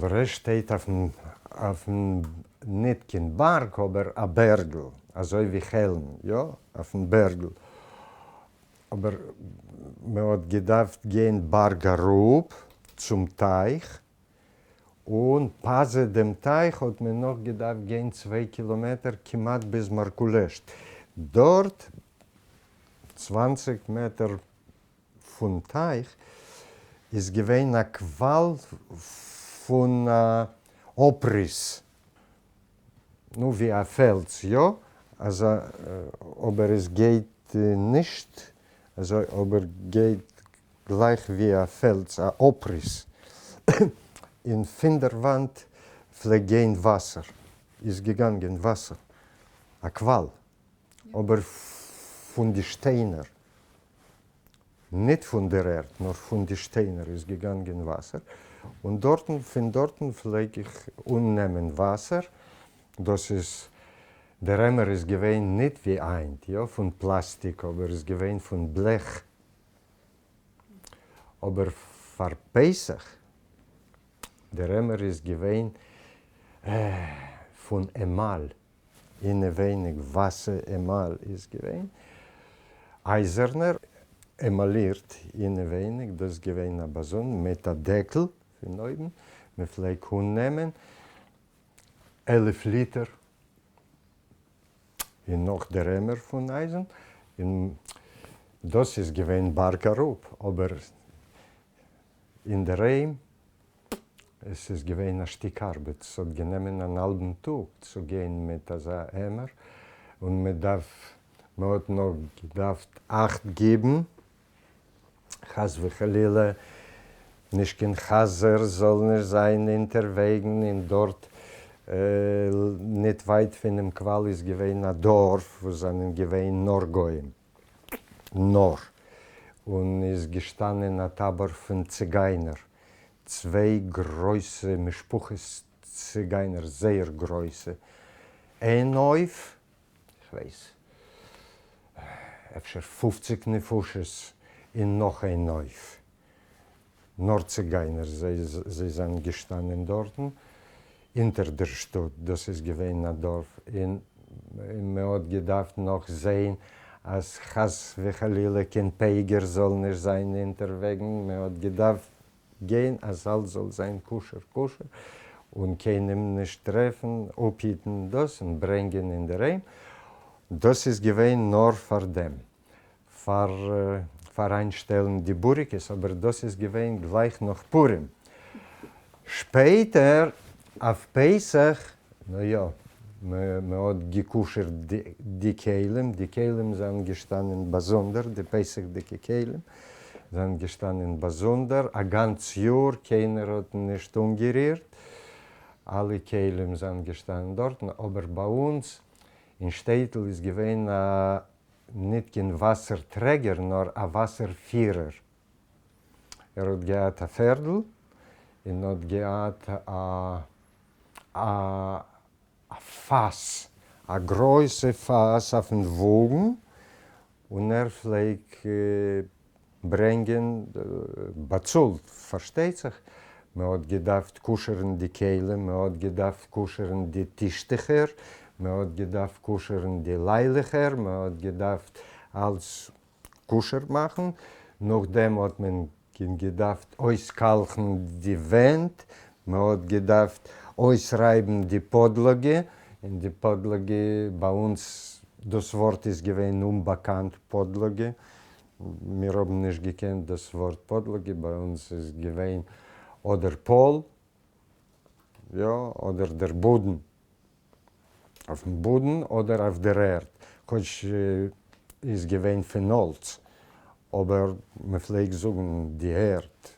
פלארעשט שטייט אויפן אויפן ניט קיין בארג אבער א בערגל אזוי ווי חעלם יא אויפן בערגל אבער מען האט געדארפט גיין בארג אראפ צום טייך און פאזע דעם טייך האט מען נאך געדארפט גיין צוויי קילאמעטער כמעט ביז מארקולעשט דארט 20 מעטער פון טייך איז געווען א קוואל פון א אפריס, נו ווי א פעלז יא, אזא אבער עס גייט נישט אזוי אבער גייט גלייך ווי א פעלז א אפריס, און פון דער וואנט פלעגט גיין וואסער, איז געגאנגען וואסער, א קוואל, אבער פון די שטיינער. ניט פֿון דער ערד, נאָר פֿון די שטיינער איז געגאַנגען וואַסער, און דאָרטן, פֿון דאָרטן פֿלעג איך אָננעמען וואַסער. דאָס איז, דער עמער איז געווען ניט ווי הײַנט, יאָ, פֿון פּלאַסטיק, אָבער איז געווען פֿון בלעך. אָבער פֿאַר פּסח, דער עמער איז געווען פֿון עמאַל. אינעווייניג ווייסע עמאל איז געווען אייזערנער עמאלירט אינעווייניג, דאס איז געווען א באזונ מיט א דעקל פון אויבן, מען פלעג אננעמען 11 ליטער און נאך דער עמער פון אייזן, און דאס איז געווען בארג אראפ, אבער אינדערהיים עס איז געווען א שטיק ארבעט, ס'האט גענומען אן האלבן טאג צו גיין מיט אזא עמער, און מען דארף, מען האט נאך געדארפט אכט גיבן חס וחלילה נישט קיין חזיר זאל נישט זיין אונטערוועגן, און דארט ניט ווייט פונעם קוואל איז געווען א דארף וואס זענען געווען נאר גוים. נאָר, און איז געשטאַנען אַ טאַבאָר פֿון ציגײַנער, צוויי גרויסע משפּחות ציגײַנער, זייער גרויסע, איין הויף, כ'ווייס, אפֿשר 50 נפֿשות, און נאָך איין הויף, נאָר ציגײַנער, זיי, זיי זײַנען געשטאַנען דאָרטן, אונטער דער שטאָט, דאָס איז געווען אַ דאָרף, און מע האָט געדאַרפֿט נאָך זען, אַז חס וחלילה קיין פּגר זאָל נישט זײַן אונטערוועגן, מע האָט געדאַרפֿט גיין, אַז אַלץ זאָל זײַן כּשר, כּשר, און קיינעם נישט טרעפֿן, אָפּהיטן דאָס און ברענגען אין דער היים. דאָס איז געווען נאָר פֿאַר דעם. פאר פאר איינשטעלן די בוריקעס, אבער דאס איז געווען גלייך נאך פורים. שפעטער אויף פסח, נו יא, מען האט געקושערט די כלים, די כלים זענען געשטאנען באזונדער, די פסח'דיגע כלים זענען געשטאנען באזונדער א גאנץ יאר, קיינער האט נישט אנגערירט, אלע כלים זענען געשטאנען דארטן, אבער ביי אונז אין שטעטל איז געווען א ניט קיין וואַסער-טרעגער, נאָר אַ וואַסער-פֿירער. ער האָט געהאַט אַ פֿערדל און האָט געהאַט אַ אַ פֿאַס, אַ גרויסע פֿאַס אויפֿן וואָגן, און ער פֿלעג ברענגען, באצאלט פארשטייט זיך, מען האט געדארפט כשר'ן די כלים, מען האט געדארפט כשר'ן די טישטיכער, מען האט געדארפט כשר'ן די ליילעכער, מען האט געדארפט אלץ כשר מאכן, נאכדעם האט מען געדארפט אויסקאלכן די ווענט, מען האט געדארפט אויסרייבן די פאדלאגע, און די פאדלאגע ביי אונז דאס ווארט איז געווען אומבאקאנט פאדלאגע, מיר האבן נישט געקענט דאס ווארט פאדלאגע, ביי אונז איז געווען אדער פאל, יא, אדער דער באדן, אויפן באדן אדער אויף דער ערד, כאטש איז געווען פון האלץ, אבער מען פלעגט זאגן די ערד.